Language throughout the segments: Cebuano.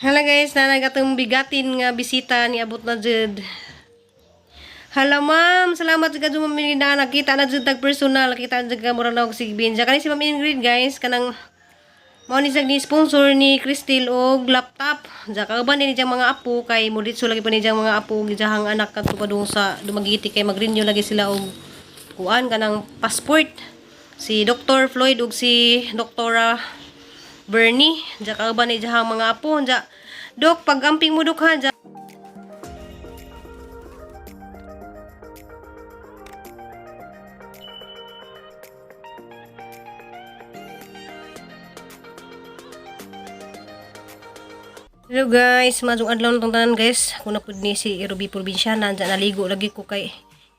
Hala guys, nanag atong bigatin nga bisita ni abot na jud. Hala ma'am, salamat sa kadto, Ma'am Ingrid, na nakita na jud tag personal, nakita na jud ka mura na og sigbin. Kani si Ma'am Ingrid guys, kanang mao ni siya ni sponsor ni Crystal og laptop. Ja kauban ni niyang mga apo kay mo ditso lagi pa ni niyang mga apo gijahang anak kadto padung sa Dumaguete kay mag-renew lagi sila og kuan kanang passport. Si Dr. Floyd ug si Doktora Bernie, ja kauban ni iyang mga apo. Ja Dok, pag-amping mo dok ha. Ja. Hello guys, maayong adlaw na tong tanan guys. Ako na pud ni si Ruby Probinsyana, dyan naligo lagi ko kay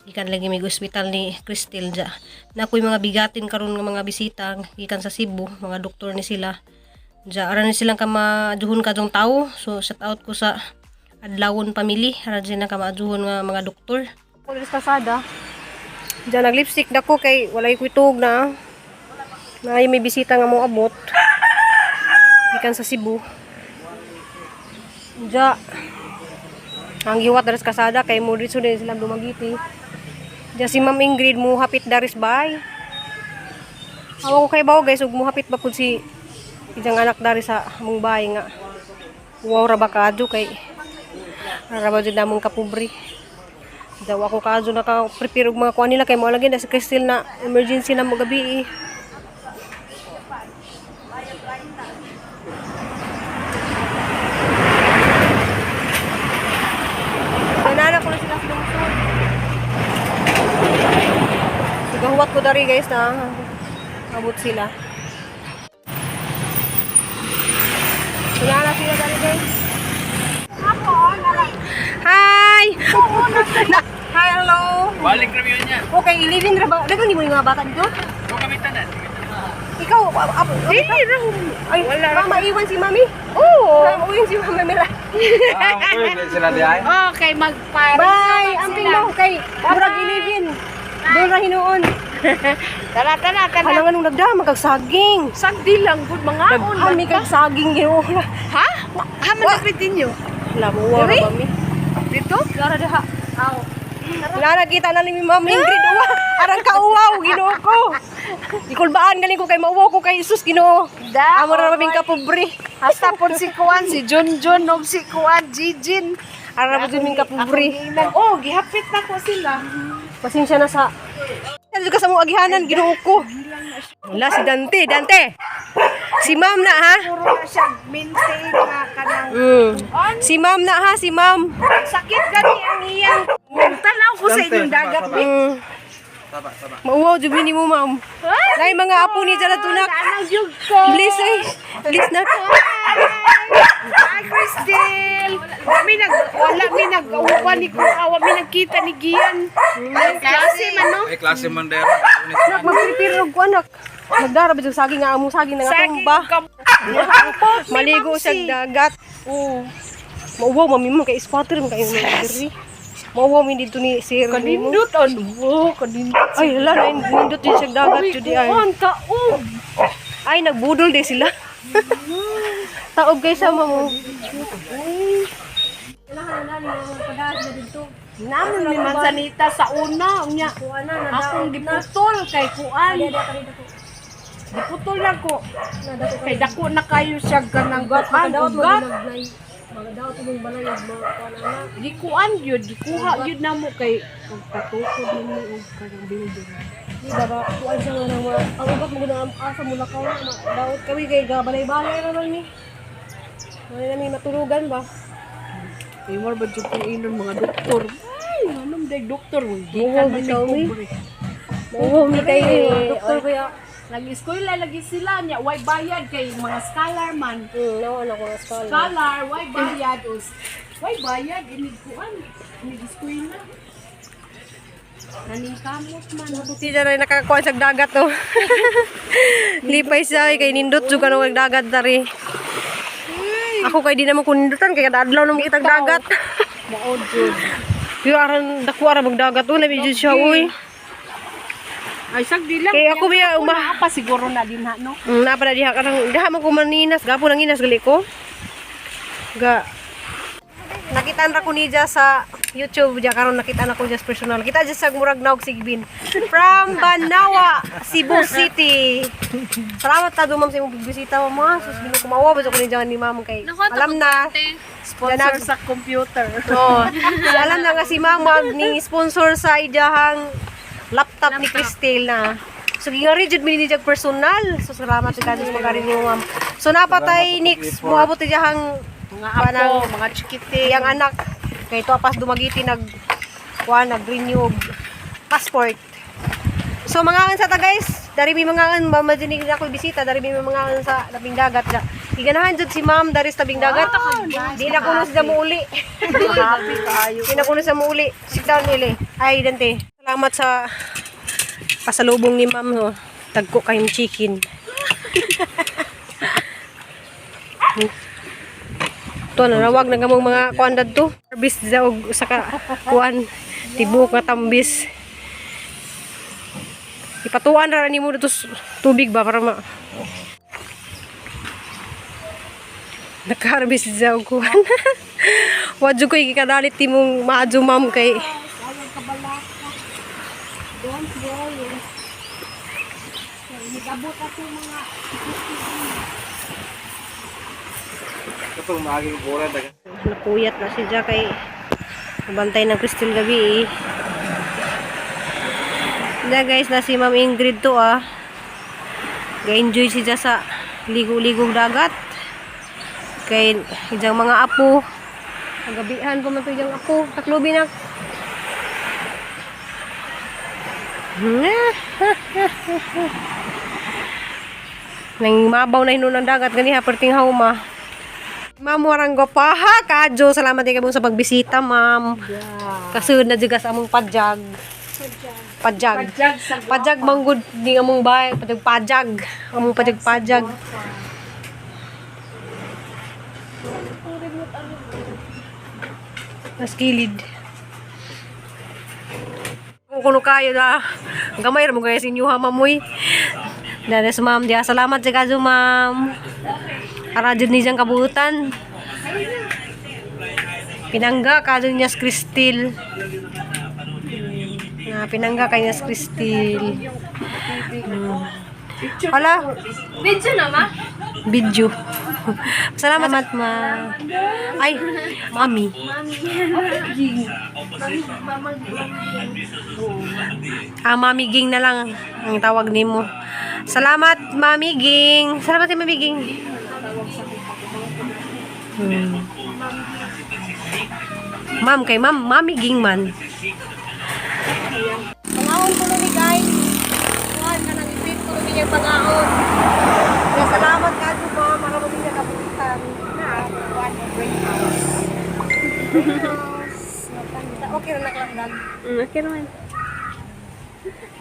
gikan lagi may ospital ni Crystal dya. Na ako'y mga bigatin karon nga mga bisita gikan sa Cebu, mga doktor ni sila. Dya aran ni silang kamaadjuhon kadtong tawo. So shout out ko sa Adlawon family, aran sila kamaadjuhon nga mga doktor. Ko kasada. Dya nag-lipstick dako kay walay ko'y tuog na. Na may bisita nga mo abot. Gikan sa Cebu. Ja. Ang giwat daris kasada kay mo dito din sila Dumaguete. Ja si Ma'am Ingrid mo hapit daris bay. Awa ko kay bawo guys ug mo hapit ba pud si ijang anak dari sa among bahay nga. Wow ra ba kaadyo kay ra ba jud namong kapobre. Daw ako kaadyo naka-prepare og mga kuan nila kay mo lagi na si Crystal na emergency na mo gabi eh. Nanana ko na sila sa lungsod. Sigahuwat ko dari guys na abot sila. Wala na sila dari guys. Hi! Na, hello! Balik na yun niya. Okay, 11 ra ba? Daghan ni mo yung mga bata dito? Kung kami tanan. Ikaw, apo, ay, wala. Mama, iwan si mami. Oo. Oh, iwan si mami Mira. Ah, pwede sila di ay. Okay, magpare. Bye! Amping mo kay murag 11. Doon ra hinuon. Tara, tara, tara. Hala nga nung nagdama kag saging. Sagdi lang gud mga on. Daghan mi kag saging Ginoo. Ha? Ha man dapat ninyo? Hala mo wa Diri? ba mi? Dito? Lara diha. Aw. Lara kita na ni Ma'am Ingrid uwa. Arang ka uwaw Ginoo ko. Ikulbaan galing ko kay mauwaw ko kay Jesus Ginoo. Da. Amo ra raming kapobre. Hasta pud si Kuan, si Junjun og si Kuan Jijin. Ara ra ming kapobre. Oh, gihapit na ko sila. Pasensya na sa Ano ka sa mong agihanan Ginoo ko. Wala si Dante, Dante. Si Ma'am na ha. Puro na siya maintain na kanang Si Ma'am na ha, si Ma'am. sakit gani ang iyang. Tanaw ko sa inyong dagat. Taba, taba. Mauwaw jud ni mo, ma'am. Nay mga apo ni dyan tunak. Tanaw jud ko. Bliss ay. Bliss na. Hi, Cristel! Kami nag, wala mi nag, uwan ni Kuya, wa mi nagkita ni Gian. Klase man no? Ay, klase man der. Nak magprepare og kuan nak. Nagdara ba jud saging nga among saging nga tumba. Maligo siya dagat. Oo. Mauwaw mami mo kay squatter man kayo mga diri. Mauwaw mi dito ni sir nimo. Kanindot ano? Oh, kanindot. Ay hala na nindot din siya dagat jud ay. Kuan taob. Ay nagbudol din sila. Taob kay sa mamo. Namon ni Manzanita sa una unya. Akong giputol kay kuan. Giputol lang ko. Kay dako na kayo siya ganang kuan ugat. Gikuan gyud, gikuha gyud namo kay pagpatukod nimo og kanang building. Di ba ba, kuan siya nga nang ang ugat mo guna asa mo lakaw na daot kami kay gabalay-balay ra man mi. Wala na mi matulugan ba? Kay mo ba jud kung inon mga doktor? Ay, anong day doktor? Muho bitaw mi. Mauwaw mi kay doktor kuya. Nag-eskwela lagi sila niya, way bayad kay mga scholar man. Nawa na ko na scholar. Scholar, way bayad us. Way bayad inig kuan, inig eskwela. Naningkamot man. Di siya rin nakakuha sa dagat to. Lipay siya kay nindot jud kanang dagat dari. Ako kay di naman ko nindutan kay kada adlaw naman kitag dagat. Mao jud. Pero aran dako ara magdagat oh, labi jud siya oy. Ay sagdi lang. Kay ako biya uma pa siguro na din ha no. Naa pa na diha kanang diha man ko maninas, gapo nang inas gali ko. Ga Nakitaan ra ko niya sa YouTube diya karon, nakita na ko just personal. Kita dyan sa murag naog sigbin. From Banawa, Cebu City. Salamat ta ma'am sa imong pagbisita, ma'am. Sus, Ginoo, kumawa ba ko niya ni ma'am kay alam na Sponsor sa computer. Oh, alam na nga si mama ni sponsor sa iyahang laptop ni Cristel na. So gingari jud mi ni jag personal. So salamat sa kadus magari ni ma'am. So napatay next moabot iyahang Mga apo, mga chikiting. iyang anak kay to pas Dumaguete nag kuan, nag-renew og passport. So mga sa ta guys, dari mi mga mamajinig na ako bisita, dari mi mga sa labing dagat ja. Giganahan jud si ma'am dari sa tabing dagat. Di na kuno siya muuli. Happy kayo. Di na kuno siya muuli. Sit down nili. Ay Dante. Salamat sa pasalubong ni ma'am no. Tagko kayong chicken. To nanawag na gamong mga kuan dadto. Harvest sa og usa ka kuan tibok nga tambis. Ipatuan ra nimo dito sa tubig ba para ma nakaharvest sa og kuan. Wa jud ko'y gikadalit timong maadyo ma'am kay Ayaw kabalaka. Don't worry. Nagabot ako mga Katong maaging bola daga. Napuyat na si Jack kay bantay ng Crystal gabi eh. Na guys, na si Ma'am Ingrid to ah. Ga-enjoy si Jack sa ligo-ligong dagat. Kay ijang mga apo. Ang gabihan pa man to ijang apo. Taklubi na. Nang mabaw na hinuon ang dagat ganiha perting hauma. Ma'am, warang gwapaha kadyo. Salamat din kamo sa pagbisita, ma'am. Kasunod na juga sa among pajag. Pajag. Pajag sa Pajag manggod ni among bahay, pajag pajag. Among pajag pajag. Mas kilid. Kung kuno kayo na gamay ra mo guys inyo ha mamoy. Danes ma'am diya salamat sa kadyo ma'am. Ara jud ni diyang kabuutan. Pinangga kadyo niya sa Cristel. Na pinangga kay niya sa Cristel. Hala, Video na ma? video. Salamat, ma. Ay, mami. Ah, Mami Ging na lang ang tawag nimo. Salamat, Mami Ging. Salamat, si Mami Ging. Ma'am, kay ma'am, Mami Ging man. Pangaon ko ni guys. Kuhan ka nang ipit ko ni yung pangaon. Kaya salamat ka ba para mo niya kabulitan. Na, one greenhouse. Greenhouse. Okay ra na kalangdag. Okay naman.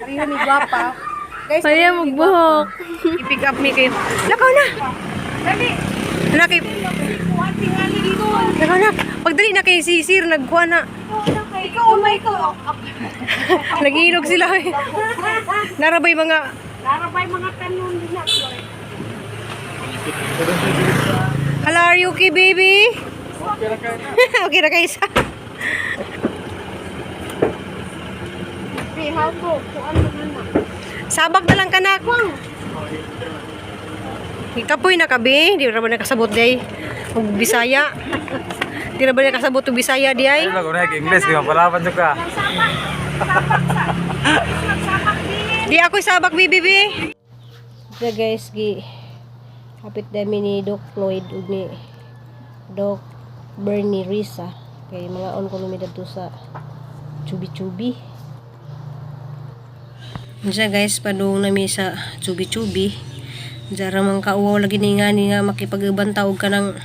Pareho ni gwapa. Guys, Kaya magbuhok. I-pick up mi kayo. Lakaw na. Dali. Wala kay Kuan tingali dito. Lakaw na. Pagdali na kay si Sir nagkuha na. Ikaw oh my ikaw. Nagilog sila. Eh. Narabay mga Narabay mga kanon din na. Hello, are you okay, baby? Okay ra kayo sa. How to kuan man na. Sabak na lang kanak. Ikapoy na kabi, di ra ba nakasabot day? Og Bisaya. Di ra ba nakasabot og Bisaya di ay? Ay, lago na English kay mapalaban jud ka. Di ako sabak bibi bi. Yeah, guys, gi kapit dami ni Doc Floyd ug ni Doc Bernie Risa kay mga on ko lumidad to sa Chubi-Chubi. Unsa guys, padung nami sa Chubi-Chubi. Dara man kauwaw lagi ni nga ni nga makipag-ibanta og kanang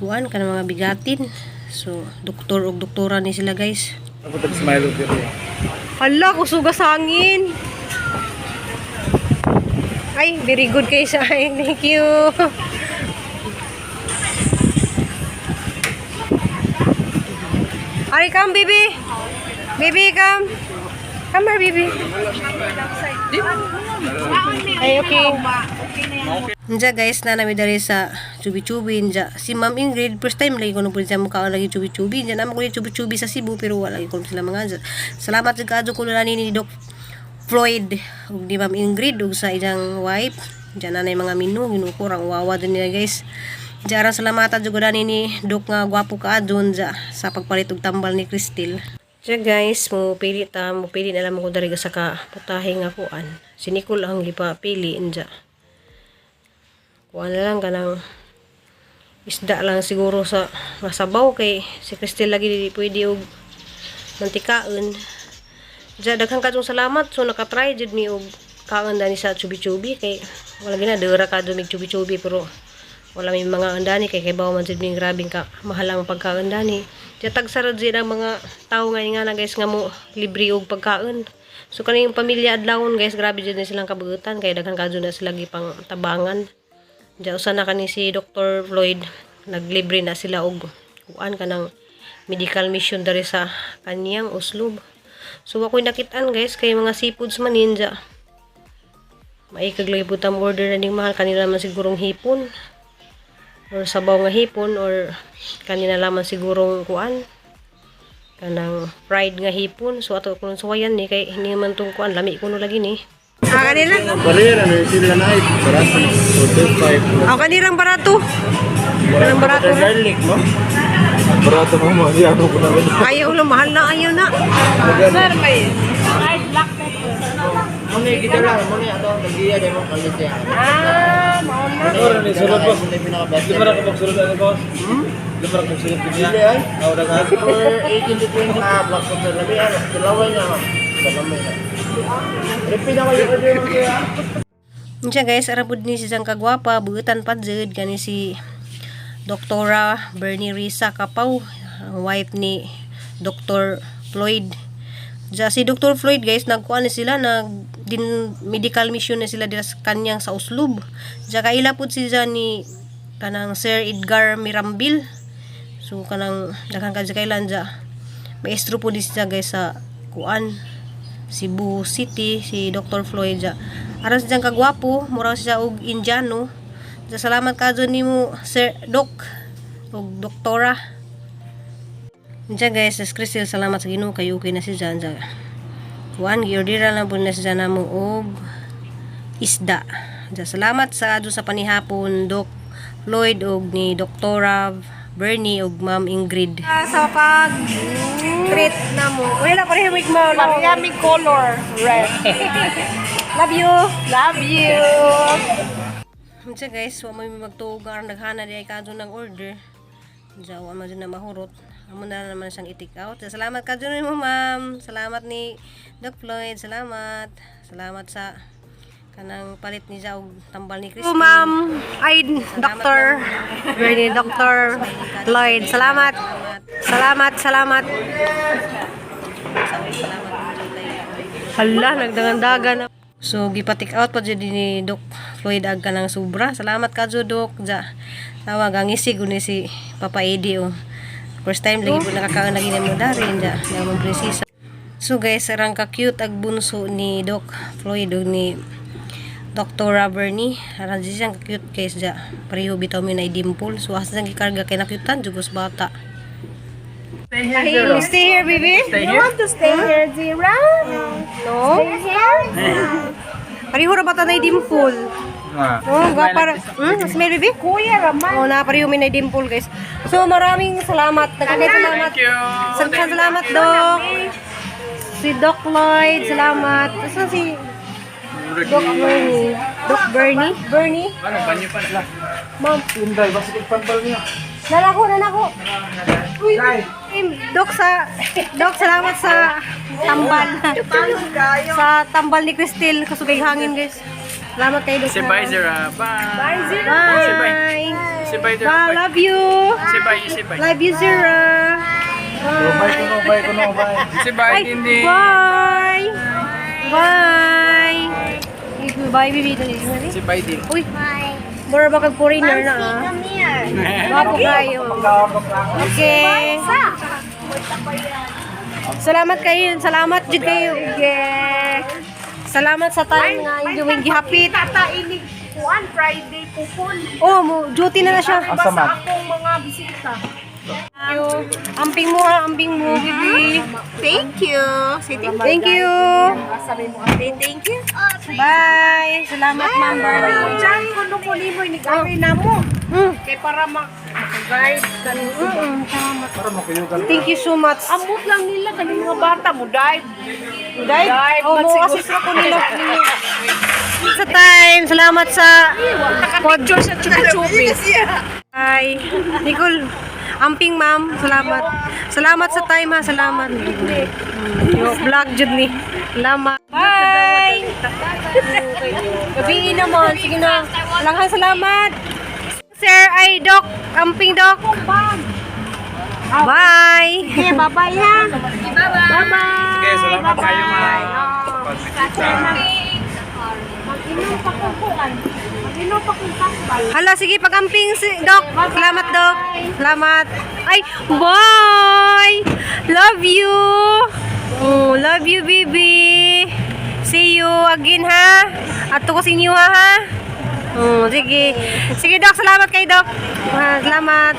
kuan kanang mga bigatin. So, doktor og doktora ni sila guys. Ako tag smile og diri. Hala, kusuga sa hangin. Ay, very good kayo sa akin. Thank you. Ari, come, baby. Baby, come. Come here, baby. Ay, okay. Nja guys, na nami dari sa chubi-chubi nja. Si Ma'am Ingrid, first time lagi ko nung siya mukha lagi chubi-chubi. Nja naman ko yung chubi-chubi sa Cebu pero wala lagi ko sila mga nja. Salamat sa kaadto ko na ni Doc Floyd ug ni Ma'am Ingrid ug sa iyang wife. Diyan na na yung mga menu, ginukurang wawa din nila, guys. Diyan salamatan jud ko ni Doc nga gwapo ka adun dya sa pagpalit og tambal ni Cristel. Diyan guys, mo pili ta, mo pili na lang ko dari sa ka putahe nga kuan. Si Nicole ang gipapili nja. Kuan na lang kanang isda lang siguro sa masabaw kay si Cristel lagi dili pwede og mantikaon. Diya, daghan kadtong salamat. So, nakatry jud mi og kaon dani sa chubi-chubi kay wala gina dura ka mig chubi-chubi pero wala may mga andani kay bawo man jud mi grabing ka mahal ang pagkaon dani. Diya tagsarod jud ang mga tawo nga nga na guys nga mo libre og pagkaon. So kaning pamilya adlawon guys, grabe jud na silang kabugutan kay daghan kadto na sila gipang tabangan. Diya usa na kani si Dr. Floyd, naglibre na sila og kuan kanang medical mission diri sa kaniyang Oslob. So ako'y nakitaan guys kay mga seafoods man ninja. Maikag lagi po tam order na ning mahal kanila man sigurong hipon or sabaw nga hipon or kanila laman sigurong kuan kanang fried nga hipon. So ato kuno suwayan ni kay hindi man tong kuan lami kuno lagi ni. Ah, kanila. Barera na sila na ay barato. So, 25. Ah, kanirang barato. Kanang barato. Garlic, no? Barato mo mo. Hindi ako ko na. Ayaw lang mahal na ayaw na. Sir, may fried black pepper. Muna kita lang, muna ato tagiya demo kalit ya. Ah, mao na. Ora ni sulod boss. Muna pinaka-best. Di ba ka pagsulod ano boss? Di ba ka pagsulod niya? Dili ay. Aw daghan. For 18 to 20 ah, black pepper labi ano, kilaway na ma'am. Kilaway na. Repeat ako yung order mo kaya. Unsa guys, ara pud ni si siyang kagwapa, buutan pa jud gani si Doktora Bernie Risa Kapaw, ang wife ni Dr. Floyd. Ja, si Dr. Floyd guys, nagkuan ni sila nag din medical mission ni sila dira sa kanyang sa Oslob. Ja kaila pud si siya ni kanang Sir Edgar Mirambil. So kanang daghan ka kailan ja. Maestro po di siya guys sa kuan Cebu City si Dr. Floyd ja. Aron siyang kagwapo, mura siya og Indiano. Ja, salamat ka dyan nimo Sir Doc og doktora. Diyan guys, sa Crystal, salamat sa Ginoo kay okay na si Jan. Ja. Kuan giordera lang po na si Jan namo og isda. Ja, salamat sa adto sa panihapon Doc Floyd og ni Doktora Bernie og Ma'am Ingrid. Sa pag treat na mo. Wala pareho mig mo. Miami color red. Love you. Love you. Unsa guys, wa may magtuog ang naghana di ay kadto ng order. Unsa wa man jud na mahurot. Amo na naman siyang i-take out. Salamat kadto nimo ma'am. Salamat ni Doc Floyd. Salamat. Salamat sa kanang palit ni siya og tambal ni Christine. Ma'am, ay Dr. Bernie, Dr. Floyd. Salamat. Salamat, salamat. Hala, nagdangandagan na. So, gipa-take out pa jud ni Doc Floyd ag kanang sobra. Salamat ka jud, Doc. Ja. Tawag ang isig ni si Papa Eddie oh. First time lagi po nakakaon lagi namo dari ja. Namong prinsesa. So guys, arang ka cute ag bunso ni Doc Floyd ug ni Dr. Bernie. Arang di siyang ka cute guys ja. Pareho bitaw mi na dimple. So asa siyang gikarga kay nakyutan jud sa bata. Stay here. Stay here, baby. Stay You here. want to stay here, Zira? No? Stay here? Pareho ra bata na dimple. Ah. Oh, gwapa. Smell baby? Kuya Raman. Oh, na pareho may dimple guys. So maraming salamat. Nagkakay salamat. Thank you. Salamat, salamat Doc. Si Doc Lloyd, salamat. Saan si Doc Bernie? Doc Bernie? Bernie? Ano, banyo pa nila. Ma'am. Inday, basta ipantal niya. Nalako, nalako. Uy, Doc sa Doc, salamat sa tambal. Sa tambal ni Cristel, kasugay hangin guys. Salamat kayo Doc. Say bye, Zara. Bye. Bye, Zira. Bye. Say bye, Zara. Bye, love you. Say bye, say bye. Love you, Zira. Bye, kuno, bye, kuno, bye. Say bye, Dindi. Bye. Bye. Bye, baby. Say bye, Din. Uy. Mura ba kag foreigner na ah? Come here. Wapo kayo. Okay. Salamat kayo. Salamat jud kayo. Yeah. Salamat sa time nga inyong gihapit. Tata inig kuan Friday pupol. Oh, mo duty na na siya. Ba Asa sa man? akong mga bisita. Thank you. Amping mo ha, amping mo, baby. Thank you. Say thank you. Thank you. Sabi mo Say thank you. Bye. Salamat, Ma'am Barbie. Diyan kuno ko nimo inig-away na mo. Kay para maka-guide ka ni. Para makuyugan. Thank you so much. Amot lang nila kani mga bata mo dive. Dive. Dive, Oh, man mo siguro. assist ko nila. Sa time, salamat sa Naka-picture sa chupi-chupi. Bye. Nicole, amping ma'am, salamat. Salamat sa time ha, salamat. Yo, vlog jud ni. Salamat. Bye. Gabi naman, sige na. Langhan salamat. Sir, ay Doc, amping Doc. Bye. Okay, bye-bye ha. Bye-bye. Sige, salamat kayo ma'am. Sa pagbisita. Mag-inom pa kong kuan. Mag-inom pa kong takbal. Hala, sige, pag-amping si Doc. Salamat, Doc. Salamat. Ay, bye! Love you! Oh, love you, baby. See you again, ha? Ato ko sa inyo, ha? Ha? Oh, sige. Sige, Doc. Salamat kay Doc. Ah, salamat.